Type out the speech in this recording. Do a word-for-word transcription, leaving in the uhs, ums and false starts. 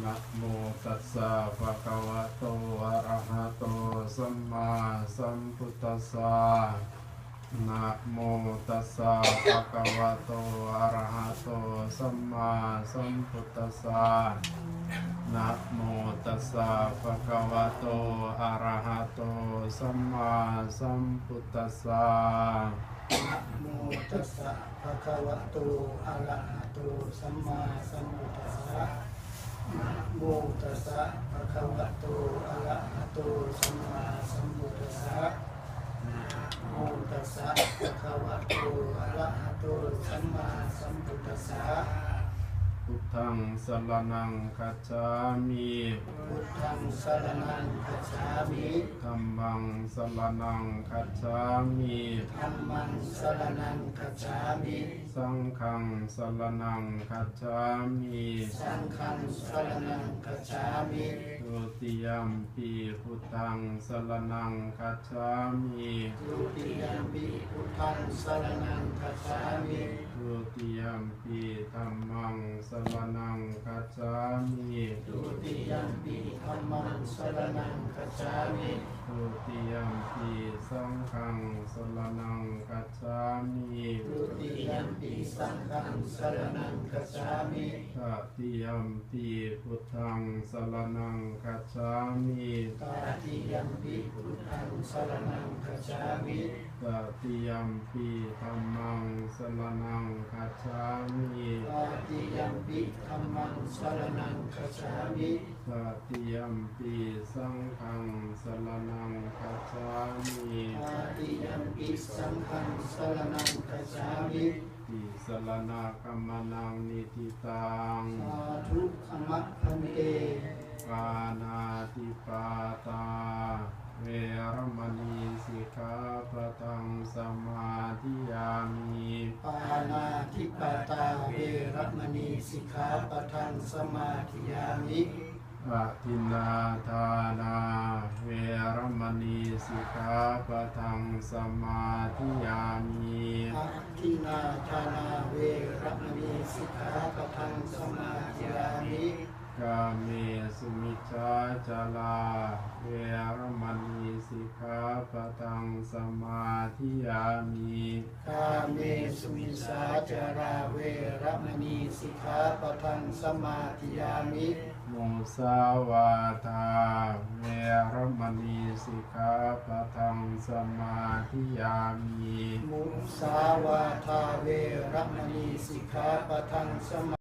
Namo tassa bhagavato arahato sammāsambuddhassa. Namo tassa bhagavato arahato sammāsambuddhassa. Namo tassa bhagavato arahato sammāsambuddhassa. Namo tassa bhagavato arahato sammāsambuddhassa. Namo tassa bhagavato arahato sammāsambuddhassa. Namo tassa bhagavato arahato sammāsambuddhassa. Buddhaṃ saraṇaṃ gacchāmi. Buddhaṃ saraṇaṃ gacchāmi. Dhammaṃ saraṇaṃ gacchāmi. Dhammaṃ saraṇaṃ gacchāmi. Saṅghaṃ saraṇaṃ gacchāmi. Saṅghaṃ saraṇaṃ gacchāmi. Dutiyampi buddhaṃ saraṇaṃ gacchāmi. Dutiyampi buddhaṃ saraṇaṃ gacchāmi. Dutiyampi dhammaṃ saraṇaṃ gacchāmi. Dutiyampi dhammaṃ saraṇaṃ gacchāmi. Dutiyampi saṅghaṃ saraṇaṃ gacchāmi. Dutiyampi saṅghaṃ saraṇaṃ gacchāmi. Tatiyampi buddhaṃ saraṇaṃ gacchāmi. Tatiyampi buddhaṃ saraṇaṃ gacchāmi. Tatiyampi dhammaṃ saraṇaṃ gacchāmi. Tatiyampi dhammaṃ saraṇaṃ gacchāmi. Tatiyampi saṅghaṃ saraṇaṃ gacchāmi. Tatiyampi saṅghaṃ saraṇaṃ gacchāmi. Tisaraṇagamanaṃ niṭṭhitaṃ. Sādhu, khamapha bhante. Pāṇātipātā veramaṇī sikkhāpadaṃ samādiyāmi. Pāṇātipātā veramaṇī sikkhāpadaṃ samādiyāmi. Adinnādānā veramaṇī sikkhāpadaṃ samādiyāmi. Adinnādānā veramaṇī sikkhāpadaṃ samādiyāmi. Kāmesu micchācārā veramaṇī sikkhāpadaṃ samādiyāmi. Kāmesu micchācārā veramaṇī sikkhāpadaṃ samādiyāmi. Musāvādā veramaṇī sikkhāpadaṃ samādiyāmi. Musāvādā veramaṇī sikkhāpadaṃ samā